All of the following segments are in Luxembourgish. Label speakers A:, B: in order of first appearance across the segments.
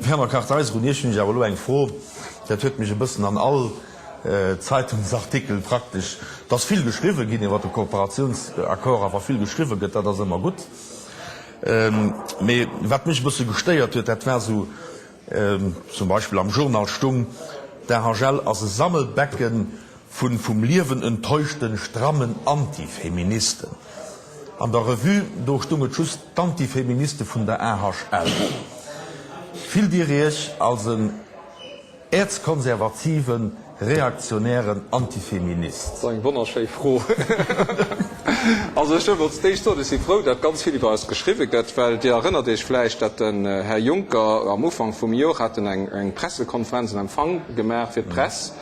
A: Fernand Kartheiser, un Iech hunn ech awer elo eng Fro, dat huet mech e bëssen an all Zeitungsartikel praktesch, et ass vill geschriwwe ginn iwwer de Kooperatiounsaccord, a wa vill geschriwwe gëtt, dat ass ëmmer gutt. Mee wat mech e bësse gestéiert huet, dat war esou, zum Beispill am Journal stung, D'AHL ass e Sammelbecken vu vum Liewen enttäuschten, strammen Antifeministen. An der Revue, do stung et just, D'Antifeministe vun der AHL. Fillt Dir Iech als en Äerzkonservativen, reaktionären Antifeminist?
B: Dat ass eng wonnerschéi Fro. Also ech wëll als d'éischt soen, ech si frou, dat ganz vill iwwer eis geschriwwe gëtt, well Dir erënnert Iech vläicht, dat den Här Juncker am Ufank vum Jor hat en eng Pressekonferenz, en Empfang gemaach fir d'Press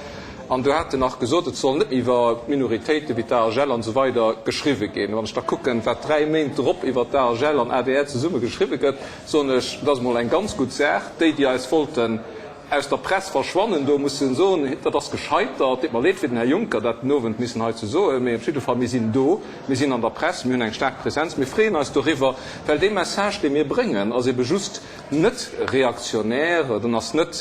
B: an do hat en nach gesot, et soll net méi iwwer Minoritéite wéi d'AHL an esou weider geschriwwe ginn. Wann ech da kucken, wat 3 Méint drop iwwer d'AHL an adr zesumme geschriwwe gëtt, soen ech, dat ass emol eng ganz gutt Saach. Déi, déi eis wollten aus der Press verschwannen, do mussen soen, dat ass gescheitert. Deet mer leed fir den Här Juncker, dat den Owend missen hei ze soen, mee op jidde Fall, mir sinn do, mir sinn an der Press, mir hunn eng staark Präsenz, mir freeën eis doriwwer, well dee Message, dee mir bréngen, ass ebe just net reaktionär, den ass net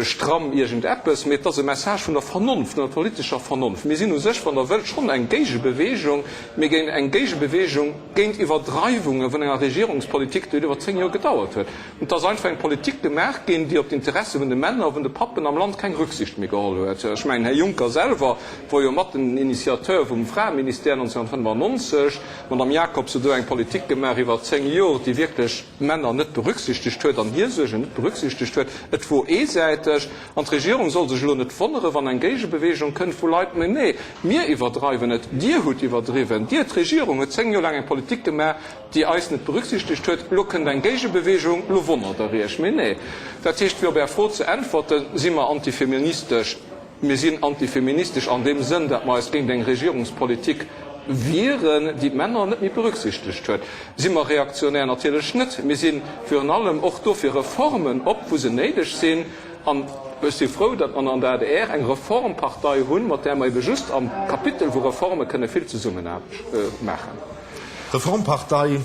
B: stramm iergendeppes, mee et ass e Message vun der Vernonft, vun der politescher Vernonft. Mir sinn u sech, wann Der wëllt, schonn eng Géigebewegung, mee géint eng Géigebewegung géint Iwwerdreiwunge vun enger Regierungspolitik, déi huet iwwer 10 Joer gedauert huet. Et ass einfach eng Politik gemaach ginn, déi op d'Interesse vun de Männer, vun de Pappen am Land keng Rücksicht méi geholl huet. Ech mengen, Här Juncker selwer wor jo mat den Initiateur vum Fraeministère 1995. D'Madame Jacobs huet do eng Politik gemaach iwwer 10 Jor, déi wierklech d'Männer net berücksichtegt huet an hir Suergen net berücksichtegt huet. Et wor eesäiteg. An d'Regierung soll sech elo net wonneren, wann eng Géigebewegung kënnt vu Leit, Mee nee, mir iwwerdreiwen et, Dir hutt iwwerdriwwen, Dir, d'Regierung, huet 10 Jor laang eng Politik gemaach, déi eis net berücksichtegt huet, elo kënnt eng Géigebewegung, elo wonnert Der Iech. Mee nee. Dat heescht, fir op Är Fro ze äntwerten, Si mer antifeministesch? Mir sinn antifeministesch an deem Sënn, dat mer eis géint eng Regierungspolitik wieren, déi d'Männer net méi berücksichtegt huet. Si mer reaktionär? Natierlech net. Mir si virun allem och do fir Reformen op, wou se néideg sinn. An ech si frou, datt mer an der adr eng Reformpartei hunn, mat där mer ebe just am Kapitel vu Reforme kënne vill Zesummenaarbecht maachen.
A: Reformpartei,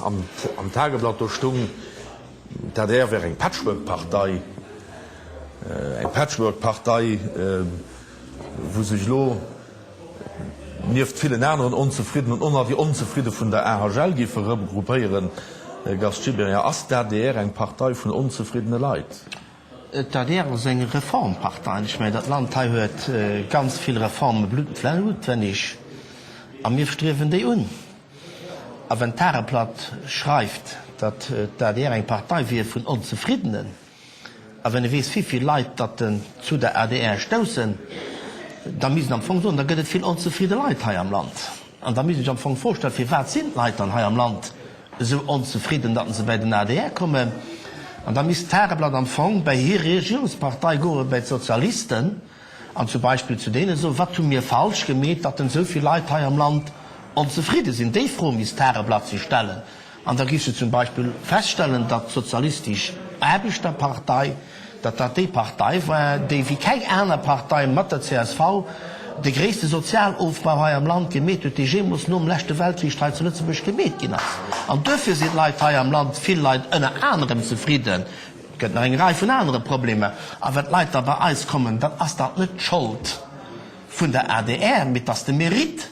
A: am Tageblatt do stung, d'ADR wär eng Patchwork-Partei, eng Patchwork-Partei, wou sech elo nieft villen aneren Onzefriddenen och nach déi Onzefridde vun der AHL géife regroupéieren. Gast Gibéryen, Ass d'ADR eng Partei vun onzefriddene Leit?
C: D'adr ass eng Reformpartei. An ech mengen, dat Land hei huet ganz vill Reforme bluttnoutwenneg a mir striewen déi un. A wenn d'Tageblatt schreift, datt d'adr eng Partei wier vun Onzefriddenen, a wenn e weess, wivill Leit datt zu der adr stoussen, da misst en am Fong soen, da gëtt et vill onzefridde Leit hei am Land. An da misst een sech am Fong d'Fro stellen, Firwat sinn d'Leit dann hei am Land esou onzefridden, datt se bäi den adr kommen? An da misst d'Tageblatt am Fong bäi hir Regierungspartei goen, bäi d'Sozialisten, an zum Beispill zu deene soen, Wat hu mir falsch gemeet, datt denn esou vill Leit hei am Land onzefridde sinn? Déi Fro misst d'Tageblatt sech stellen. An da giff se zum Beispill feststellen, datt d'Sozialistesch Aarbechterpartei, datt dat déi Partei war, déi wéi keng aner Partei mat der csv de gréisste Sozialofbau hei am Land gemeet huet, dee jeemools nom leschte Weltkrich hei zu Lëtzebuerg gemeet ginn ass. An duerfir sinn d'Leit hei am Land, vill Leit ënner anerem, zefridden. Et gëtt nach eng Rei vun anere Problemer. A wann d'Leit da bei eis kommen, dann ass dat net d'Schold vun der adr, mee et ass de Mérite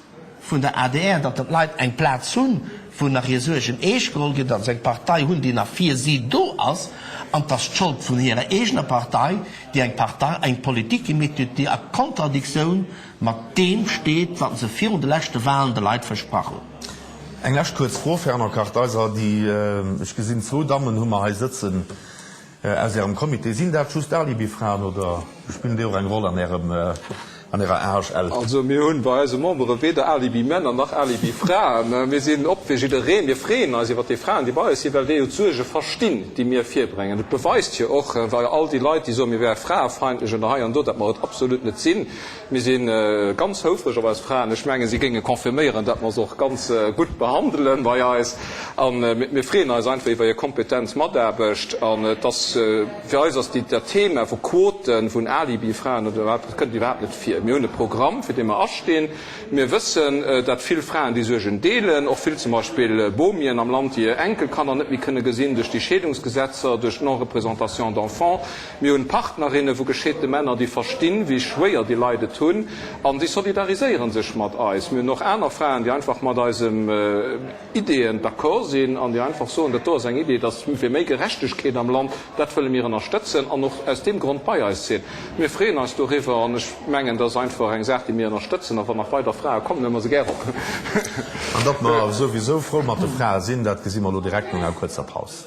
C: vun der adr, datt d'Leit eng Plaz hunn, wou nach hir Suergen eescht geholl ginn, datt se eng Partei hunn, déi nach fir si do ass, an 't ass d'Schold vun hirer eegener Partei, déi eng Partei, eng Politik gemeet huet, déi a Kontradiktioun mat deem steet, wat se virun de leschte Wahlen de Leit versprach hunn.
A: Eng lescht kuerz Fro, Fernand Kartheiser, déi, ech gesinn, zwou Dammen hu mer hei sëtzen. Aus Ärem Comité, sinn dat just Alibifraen oder spillen déi och eng Roll an Ärem, an Ärer AHL?
B: Also mir hunn bei eise Membere weder Alibimänner nach Alibifraen. Mir sinn op fir jiddereen. Mir freeën eis iwwer déi Fraen, déi bei eis sinn, well déi jo d'Suerge verstinn, déi mir virbréngen. Et beweist jo och, well all déi Leit, déi soen, mir wäre fraefeindlech oder hei an do, datt mer et absolut net sinn. Mir si ganz houfreg op eis Fraen. Ech mengen, si géinge confirméieren, datt mer se och ganz gutt behandele bei eis. A mir freeën eis einfach iwwer hir kompetent Mataarbecht. An et ass, fir eis ass dat Thema vu Quoten. Quote vun Alibi-Fraen oder iwwerhaapt, dat kënnt iwwerhaapt net vir. Mir hunn e Programm, fir dee mer astinn. Mir wëssen, datt vill Fraen déi Suergen deelen, och vill zum Beispill Bomien am Land, déi hir Enkelkanner net méi kënne gesinn duerch déi Scheedungsgesetzer, duerch d'Non-représentation d'enfants. Mir hunn Partnerinne vu gescheete Männer, déi verstinn, wéi schwéier déi Leit et hunn, an déi solidariséiere sech mat eis. Mir hunn och aner Fraen, déi einfach mat eisem Ideeën d'accord sinn an déi einfach soen, dat do ass eng Idee, dat ass fir méi Gerechtegkeet am Land, dat wëlle mir ënnerstëtzen an och aus deem Grond bei eis sinn. Mir freeën eis doriwwer an ech mengen, dat ass einfach eng Saach, déi mir ënnerstëtzen. A wann nach weider Frae kommen, huele mer se gär op.
A: An datt mer souwisou frou mat de Frae sinn, dat gesi mer elo direkt no enger kuerzer Paus.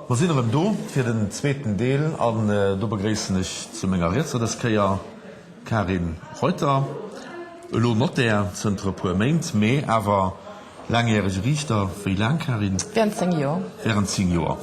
A: Mer sinn erëm do fir den zweeten Deel an do begréissen ech zu menger Rietser dës Kéier d'Karin Reuter, elo Notaire zënter e puer Méint, mee awer laangjärege Riichter. Wéi laang, Karin?
D: Während 10 Joer.
A: Während 10 Joer.